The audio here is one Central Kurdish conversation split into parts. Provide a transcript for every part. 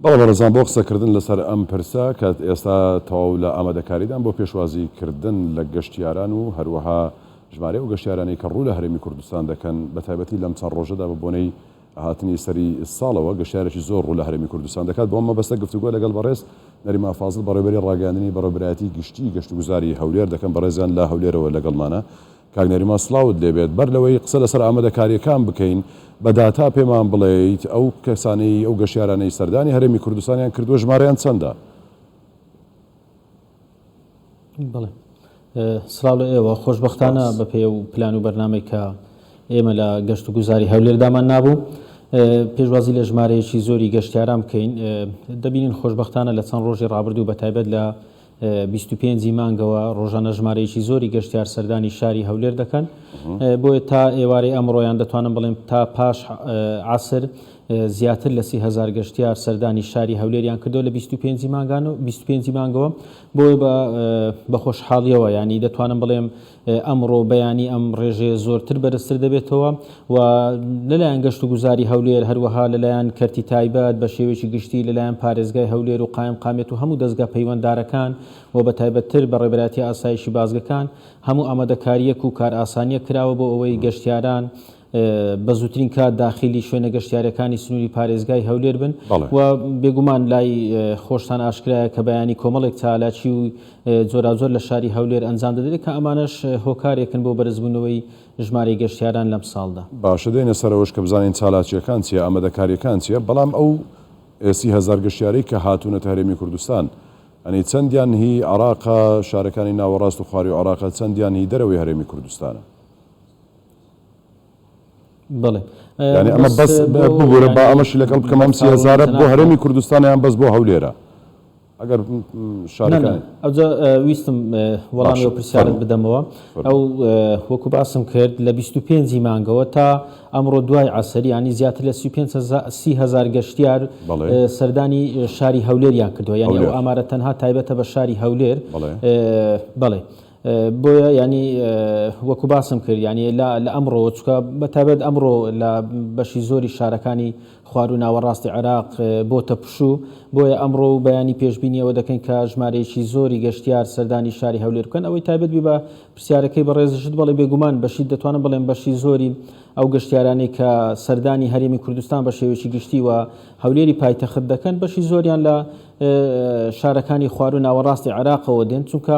بەڵێ بەڕێزان بۆ قسەکردن لەسەر ئەم پرسە کە ئێستا تەواو لە ئامادەکاریدان بۆ پێشوازی کردن لە گەشتیاران و هەروەها ژمارەی ئەو گەشتیارانەی کە ڕوو لە هەرێمی کوردستان دەکەن بە تایبەتی لەم چەند ڕۆژەدا بە بۆنەی هاتنی سەری ساڵەوە گەشتیارێکی زۆر ڕوو لە هەرێمی کوردستان دەکات بۆ ئەم مەبەستە گفتوگۆ لەگەڵ بەڕێز نەریمان فازڵ بەڕێوەبەری ڕاگەیاندنی بەڕێوەبەرایەتی گشتی گەشتوگوزاری هەولێر دەکەم بەڕێزیان لە هەولێرەوە لەگەڵمانە کاک نەریمان سڵاوت لێبێت بەر لەوەی قسە لەسەر ئامادەکاریەکان بکەین بە داتا پێمان بڵێیت ئەو کەسانەی ئەو گەشتیارانەی سەردانی هەرێمی کوردستانیان کردووە ژمارەیان چەندە؟ بەڵێ سڵاو لە ئێوە خۆشبەختانە بەپێی ئەو پلان و بەرنامەی کە ئێمە لە گەشت و گوزاری هەولێر دامان نابوو پێشوازی لە ژمارەیەکی زۆری گەشتیاران بکەین دەبینین خۆشبەختانە لە چەند ڕۆژی ڕابردوو بە تایبەت لە 25 ی مانگەوە ڕۆژانە ژمارەیەکی زۆری گەشتیار سەردانی شاری هەولێر دەکەن بۆیە تا ئێوارەی ئەمڕۆیان دەتوانم بڵێم تا پاش عەسر زیاتر لە 30هزار گەشتیار سەردانی شاری هەولێریان کردو لە 25 مانگان و 25 مانگەوە بۆیە بە بە خۆشحاڵیەوە یانی دەتوانم بڵێم ئەمڕۆ بەیانی ئەم ڕێژەیە زۆرتر بەرزتر دەبێتەوە و لەلایەن گەشت و گوزاری هەولێر هەروەها لەلایەن کەرتی تایبەت بە شێوەیەکی گشتی لەلایەن پارێزگای هەولێر و قایمقامیەت و هەموو دەزگا پەیوەنددارەکان و بە تایبەتتر بەڕێوەبەرایەتی ئاسایشی بازگەکان هەموو ئامادەکارییەک و کارئاسانییەک کراوە بۆ ئەوەی گەشتیاران بە زووترین کات داخیلی شوێنە گەشتیاریەکانی سنووری پارێزگای هەولێر بن و بێگومان لای خۆشتان ئاشکرایە کە بەیانی کۆمەڵێک چالاکی و جۆراوجۆر لە شاری هەولێر ئەنجام دەدرێت کە ئەمانەش هۆکارێکن بۆ بەرزبوونەوەی ژمارەی گەشتیاران لەم ساڵدا. باشە دێینە سەر ئەوەش کە بزانین چالاکییەکان چییە، ئامادەکارییەکان چییە، بەڵام ئەو 30,000 گەشتیارەی کە هاتوونەتە هەرێمی کوردستان یانی چەندیان هی عێراقە، شارەکانی ناوەڕاست و خوارووی عێراقە، چەندیان هی دەرەوەی هەرێمی کوردستانە؟ بەڵێ یانی ئەمە بەس ببورە با ئەمەشی لەگەڵ بکەم ئەم 30 هەزارە بۆ هەرێمی کوردستانە یان بەس بۆ هەولێرە ئەگەر شارەکانی ئەوجا ویستم وەڵامی ئەو پرسیارت بدەمەوە ئەو وەکو باسم کرد لە 25 مانگەوە تا ئەمڕۆ دوای عەسر ینی زیاتر لە 30 هزار گەشتیار سەردانی شاری هەولێریان کردووە یعنی ئەو ئامارە تەنها تایبەتە بە شاری هەولێر بەڵێ بۆیە یانی وەکو باسم کرد یانی لە لە ئەمڕۆوە چونکە بە تایبەت ئەمڕۆ لە بەشی زۆری شارەکانی خواروو ناوەڕاستی عێراق بۆتە پشوو بۆیە ئەمڕۆ و بەیانی پێشبینی ئەوە دەکەین کە ژمارەیەکی زۆری گەشتیار سەردانی شاری هەولێر بکەن ئەوەی تایبەت بی بە پرسیارەکەی بەڕێزیشت بەڵێ بێگومان بەشی دەتوانم بڵێم بەشی زۆری ئەو گەشتیارانەی کە سەردانی هەرێمی کوردستان بە شێوەیەکی گشتی و هەولێری پایتەخت دەکەن بەشی زۆریان لە شارەکانی خواروو ناوەڕاستی عێراقەوە دێن، چونکە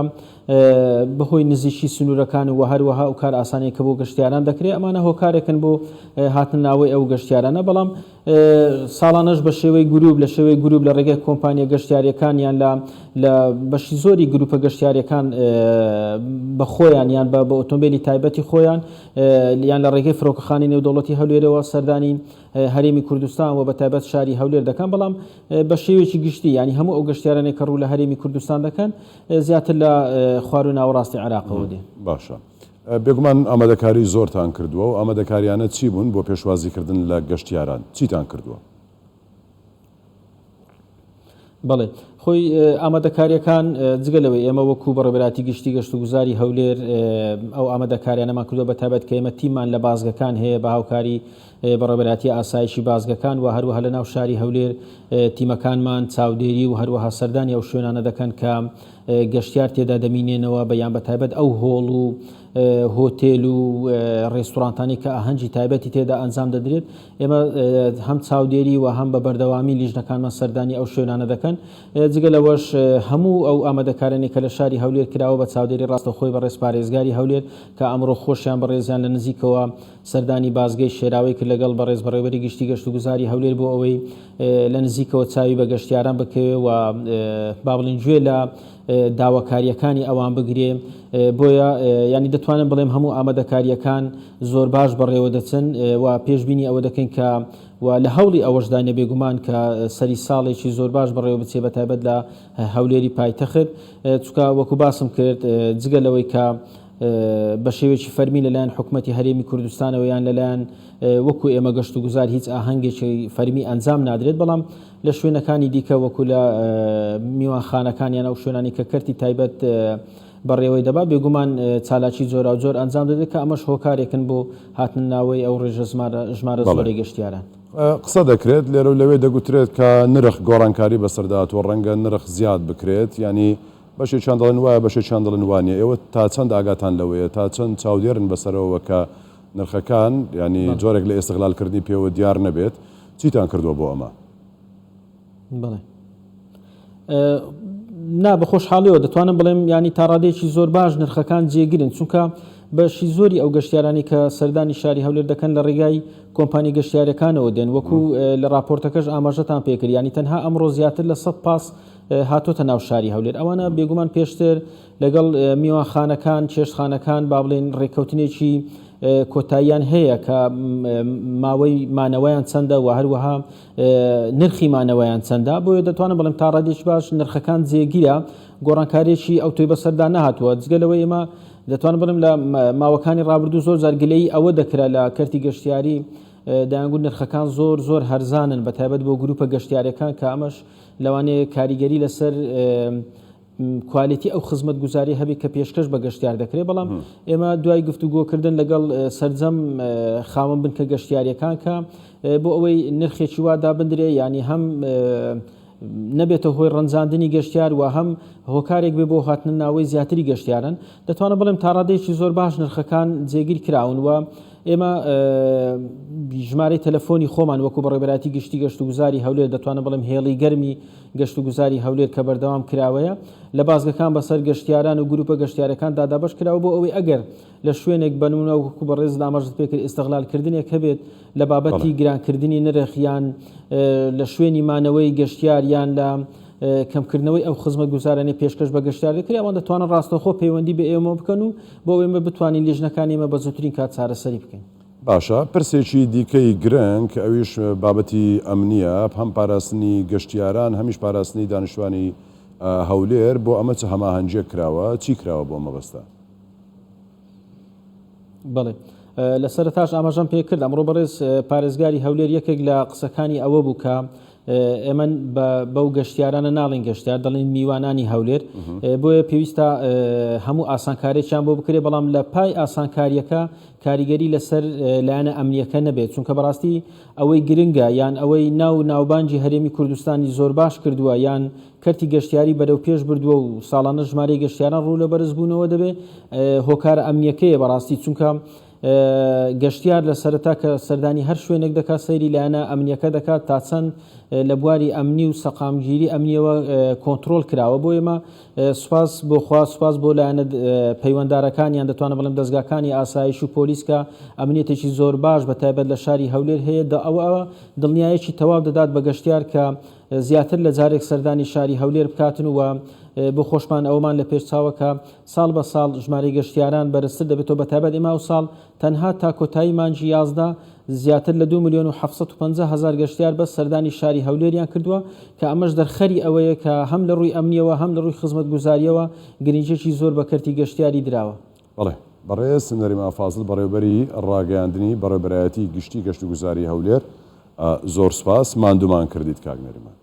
بەهۆی نزیکی سنوورەکان و هەروەها ئەو کارئاسانیەی کە بۆ گەشتیاران دەکرێت ئەمانە هۆکارێکن بۆ هاتنناوەی ئەو گەشتیارانە بەڵام ساڵانەش بە شێوەی گروپ لە شێوەی گروپ لە ڕێگەی کۆمپانیە گەشتیاریەکان یان لە لە بەشی زۆری گروپە گەشتیاریەکان بە خۆیان یان بە بە ئۆتۆمبیلی تایبەتی خۆیان یان لە ڕێگەی فرۆکەخانی نێودەوڵەتی هەولێرەوە سەردانی هەرێمی کوردستان و بەتایبەت شاری هەولێر دەکەن، بەڵام بە شێوەیەکی گشتی یانی هەموو ئەو گەشتیارانەی کە ڕوو لە هەرێمی کوردستان دەکەن زیاتر لە خواروو ناوەڕاستی عێراقەوە دێن. باشە بێگومان ئامادەکاری زۆرتان کردووە، ئەو ئامادەکاریانە چی بوون بۆ پێشوازیکردن لە گەشتیاران؟ چیتان کردووە؟ بەڵێ خۆی ئامادەکاریەکان جگە لەوەی ئێمە وەکو بەڕێوەبەرایەتی گشتی گەشتوگوزاری هەولێر ئەو ئامادەکاریانەمان کردووە بە تایبەت کە ئێمە تیممان لە بازگەکان هەیە بە هاوکاری بەڕێوەبەرایەتی ئاسایشی بازگەکان و هەروەها لە ناو شاری هەولێر تیمەکانمان چاودێری و هەروەها سەردانی ئەو شوێنانە دەکەن کە گەشتیار تێدا دەمینێنەوە بە یان بە تایبەت ئەو هۆڵ و هۆتێل و ڕێستورانتانی کە ئاهەنگی تایبەتی تێدا ئەنجام دەدرێت ئێمە هەم چاودێری و هەم بە بەردەوامی لیژنەکانمان سەردانی ئەو شوێنانە دەکەن جگە لەوەش هەموو ئەو ئامادەکارانەی کە لە شاری هەولێر کراوە بە چاودێری ڕاستەوخۆی بەڕێز پارێزگاری هەولێر کە ئەمڕۆ خۆشیان بەڕێزیان لە نزیکەوە سەردانی بازگەی شێراوەی کرد لەگەڵ بەڕێز بەڕێوەبەری گشتی گەشتوگوزاری هەولێر بۆ ئەوەی لە نزیکەوە چاوی بە گەشتیاران بکەوێ و با بڵێین گوێ لە داواکارییەکانی ئەوان بگرێ بۆیە یانی دەتوانم بڵێم هەموو ئامادەکارییەکان زۆر باش بەڕێوە دەچن و پێشبینی ئەوە دەکەین کە و لە هەوڵی ئەوەشداینە بێگومان کە سەری ساڵێکی زۆر باش بەڕێوە بچێ بە تایبەت لە هەولێری پایتەخت چونکە وەکو باسم کرد جگە لەوەی کە بە شێوەیەکی فەرمی لەلایەن حکومەتی هەرێمی کوردستانەوە یان لەلایەن وەکو ئێمە گەشتوگوزار هیچ ئاهەنگێکی فەرمی ئەنجام نادرێت بەڵام لە شوێنەکانی دیکە وەکو لە میوانخانەکان یان ئەو شوێنانی کە کەرتی تایبەت بەڕێوەی دەبا بێگومان چالاکی جۆراوجۆر ئەنجام دەدرێت کە ئەمەش هۆکارێکن بۆ هاتنناوەی ئەو ڕێژە ژمارە زۆرەی گەشتیاران. قسە دەکرێت، لێرە و لەوێ دەگوترێت کە نرخ گۆڕانکاری بەسەردا هاتووە، ڕەنگە نرخ زیاد بکرێت، یانی بەشێکیان دەڵێن وایە، بەشێکیان دەڵێن وا نییە، ئێوە تا چەند ئاگاتان لەوەیە، تا چەند چاودێرن بەسەرەوە کە نرخەکان یانی جۆرێک لە ئێستغلالکردنی پێوە دیار نەبێت، چیتان کردووە بۆ ئەمە؟ بەڵێ. نا بە خۆشحاڵیەوە دەتوانم بڵێم ینی تاڕادەیەکی زۆر باش نرخەکان جێگرن چونکە بەشی زۆری ئەو گەشتیارانی کە سەردانی شاری هەولێر دەکەن لە ڕێگای کۆمپانی گەشتیارەکانەوە دێن وەکو لە راپۆرتەکەش ئاماژەتان پێکرد ینی تەنها ئەمڕۆ زیاتر لە 100 پاس هاتۆتە ناو شاری هەولێر ئەوانە بێگومان پێشتر لەگەڵ میوانخانەکان چێشتخانەکان با بڵێن ڕێککەوتنێکی کۆتاییان هەیە کە ماوەی مانەوەیان چەندە و هەروەها نرخی مانەوەیان چەندە، بۆیە دەتوانم بڵێم تا ڕادەیەکی باش نرخەکان جێگیرە، گۆڕانکارییەکی ئەوتۆی بەسەردا نەهاتووە، جگە لەوەی ئێمە دەتوانم بڵێم لە ماوەکانی ڕابردوو زۆر جار گلەیی ئەوە دەکرا لە کەرتی گەشتیاری دەیانگوت نرخەکان زۆر زۆر هەرزانن بە تایبەت بۆ گروپە گەشتیارەکان کە ئەمەش لەوانەیە کاریگەری لەسەر کوالێتی ئەو خزمەتگوزاری هەبێت کە پێشکەش بە گەشتیار دەکرێت بەڵام ئێمە دوای گفتوگۆکردن لەگەڵ سەرجەم خاوەن بنکە گەشتیاریەکان کە بۆ ئەوەی نرخێکی وا دابندرێ ینی هەم نەبێتە هۆی ڕەنجاندنی گەشتیار و هەم هۆکارێک بێ بۆ هاتنە ناوەی زیاتری گەشتیارن دەتوانم بڵێم تاڕادەیەکی زۆر باش نرخەکان جێگیر کراون و ئێمە ژمارەی تەلەفۆنی خۆمان وەکو بەڕێوەبەرایەتی گشتی گەشتوگوزاری هەولێر دەتوانم بڵێم هێڵی گەرمی گەشتوگوزاری هەولێر کە بەردەوام کراوەیە لە بازگەکان بەسەر گەشتیاران و گروپە گەشتیارەکاندا دابەش کراوە بۆ ئەوەی ئەگەر لە شوێنێک بە نمونە وەکو بەڕێزت ئاماژەت پێکرد ئیستغلالکردنێک هەبێت لە بابەتی گرانکردنی نرخ یان لە شوێنی مانەوەی گەشتیار یان لە کەمکردنەوەی ئەو خزمەتگوزارانەی پێشکەش بە گەشتیار دەکرێت ئەوان دەتوانن ڕاستەوخۆ پەیوەندی بە ئێمەوە بکەن و بۆ ئەوەی ئێمە بتوانین لیژنەکانی ئێمە بە زووترین کات چارەسەری بکەین. باشە پرسێکی دیکەی گرنگ ئەویش بابەتی ئەمنییە، هەم پاراستنی گەشتیاران هەمیش پاراستنی دانیشتوانی هەولێر، بۆ ئەمە چ هەماهەنگییەک کراوە، چی کراوە بۆ ئەم مەبەستە؟ بەڵێ لە سەرەتاش ئاماژەم پێ کرد ئەمڕۆ بەڕێز پارێزگاری هەولێر یەکێک لە قسەکانی ئەوە بوو کە ئێمە بەو گەشتیارانە ناڵین گەشتیار دەڵێن میوانانی هەولێر بۆیە پێویستە هەموو ئاسانکارێکیان بۆ بکرێت بەڵام لە پای ئاسانکاریەکە کاریگەری لەسەر لایەنە ئەمنیەکە نەبێت چونکە بەڕاستی ئەوەی گرنگە یان ئەوەی ناو ناوبانگی هەرێمی کوردستانی زۆر باش کردووە یان کەرتی گەشتیاری بەرەو پێش بردووە و ساڵانە ژمارەی گەشتیاران ڕوو لە بەرزبوونەوە دەبێت هۆکارە ئەمنیەکەیە بەڕاستی چونکە گەشتیار لە سەرەتا کە سەردانی هەر شوێنێک دەکات سەیری لایەنە ئەمنیەکە دەکات تا چەند لە بواری ئەمنی و سەقامگیری ئەمنیەوە کۆنترۆڵ کراوە بۆ ئێمە سوپاس بۆ خوا سوپاس بۆ لایەنە پەیوەندارەکان یان دەتوانم بڵێم دەزگاکانی ئاسایش و پۆلیس کە ئەمنیەتێکی زۆر باش بە تایبەت لە شاری هەولێر هەیە ئەوە دڵنیایەکی تەواو دەدات بە گەشتیار کە زیاتر لە جارێک سەردانی شاری هەولێر بکاتن و بۆ خۆشمان ئەوەمان لە پێش چاوە کە ساڵ بە ساڵ ژمارەی گەشتیاران بەرزتر دەبێتەوە بەتایبەت ئێمە ئەوساڵ تەنها تا کۆتایی مانگی 11 زیاتر لە 2 ملیۆن و 750 هەزار گەشتیار بەس سەردانی شاری هەولێریان کردووە کە ئەمەش دەرخەری ئەوەیە کە هەم لە ڕووی ئەمنیەوە هەم لە ڕووی خزمەتگوزاریەوە گرنگیەکی زۆر بە کەرتی گەشتیاری دراوە. بەڵێ بەڕێز نەریمان فازل بەڕێوبەری ڕاگەیاندنی بەڕێوبەرایەتی گشتی گەشتوگوزاری هەولێر زۆر سوپاس ماندوومان کردیت کاک نەریمان.